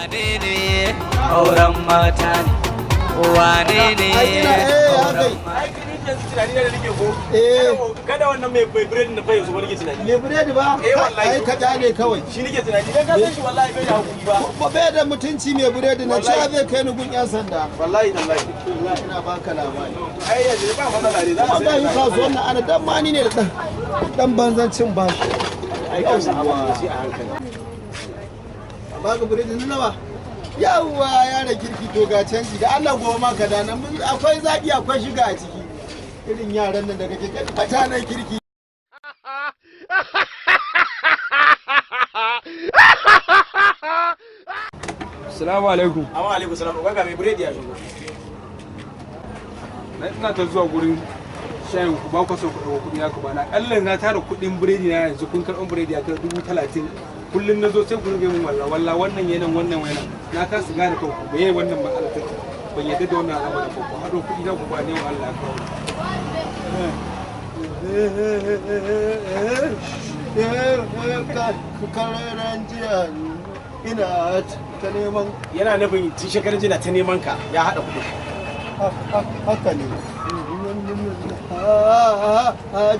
Wane ne auren mata ne? Wane ne Ai, ina eh auren haka. Ai ni yanzu tunani na da nake ko Eh. kada wannan mai biredi na fa yanzu ba nake tunani. Me biredi ba? Eh, wallahi. Ai ka kyale kawai. Shi nake tunani, dan ka san shi, wallahi bai da hakuri ba. Ba bai da mutunci mai biredi na, Wallahi. cewa zai kai ni gun yan sanda. Wallahi tallahi. Wallahi ina baka labari. Ai yanzu ba matsala ne za a Kuma ga yi sai. Kasuwan nan ana dan mani ne da dan dan banzan cin bashi. Ai kansa abu sai a hankali. A baka biredi na nawa? Yawwa, yara kirki, to ga canji da Allah, gobe ma ka da nan, akwai zaƙi, akwai shiga a ciki. Irin yaran nan da kake gani mutanen kirki. Assalamu alaikum. Amma alaikum salam, ga mai biredi ya shigo. Na ina ta zuwa gurin shayin ku, ba ku so ku ɗauko kuɗi na ku bana. Ƙalla na tara kuɗin biredi na, yanzu kun karɓan biredi ya kai 30,000. Kullum na zo sai ku rage min walla walla, wannan yanan, wannan yanan. Na kasa gane kanku me ye wannan matsalar take. Ban yadda da wannan al'amarin ba, ku haɗo kuɗi na ku ba ne wa Allah ya kawo. Kararan jiya ina ta neman. Yana nufin tun shekarun jiya ta neman ka, ya haɗa kuɗi. Haka ne,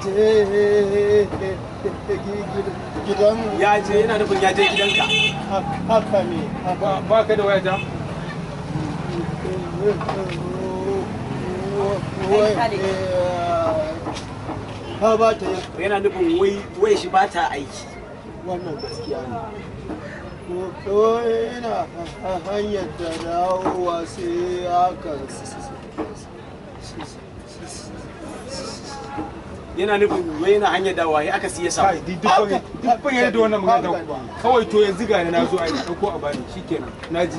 je gidan. Ya je, yana nufin ya je gidanka. Haka ne. Ba ka da waya ta? Ha, ba ta yi. Yana nufin wai wai shi ba ta aiki. Wannan gaskiya ne, ko ina hanyar da dawowa sai aka Yana nufin wai yana hanyar dawowa ya aka siya sa. Kai, duk ban yadda da wannan magana ta ku ba. Kawai to yanzu ga ni na zo, ai ɗauko a bani shikenan. Na ji.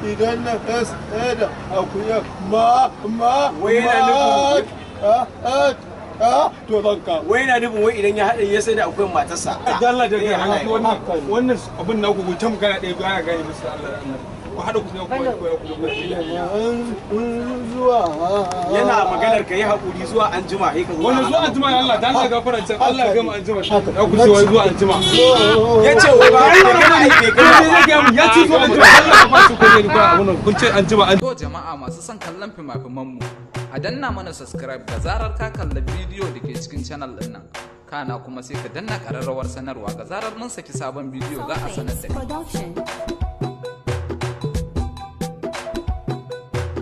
Idan na da akuya ma ma Wai yana nufin- a to zan ka Wai yana nufin wai idan ya haɗa ya sai da akwai matarsa. Da Allah da Zai kai hana ya. wannan abin naku ku ta magana ɗaya ba ya gane musu, Allah da Allah. Ku haɗa ku ku ku zuwa. Yana maganar ka yi haƙuri zuwa anjima sai ka zo. Wannan zuwa anjima, Allah da Allah gafara can, Allah ya gama anjima. Ya ku ce wai zuwa anjima. Ya ce wai ba Ai bai gama ai bai gama zai gaya mun ya ce zuwa anjima, Allah ya ba su ko ne ko abun nan kun ce anjima an To jama'a masu son kallon fima-fimanmu, a danna mana subscribe da zarar ka kalla bidiyo da ke cikin channel ɗin nan. Kana kuma sai ka danna ƙararrawar sanarwa, ga zarar mun saki sabon bidiyo za a sanar da kai. Production.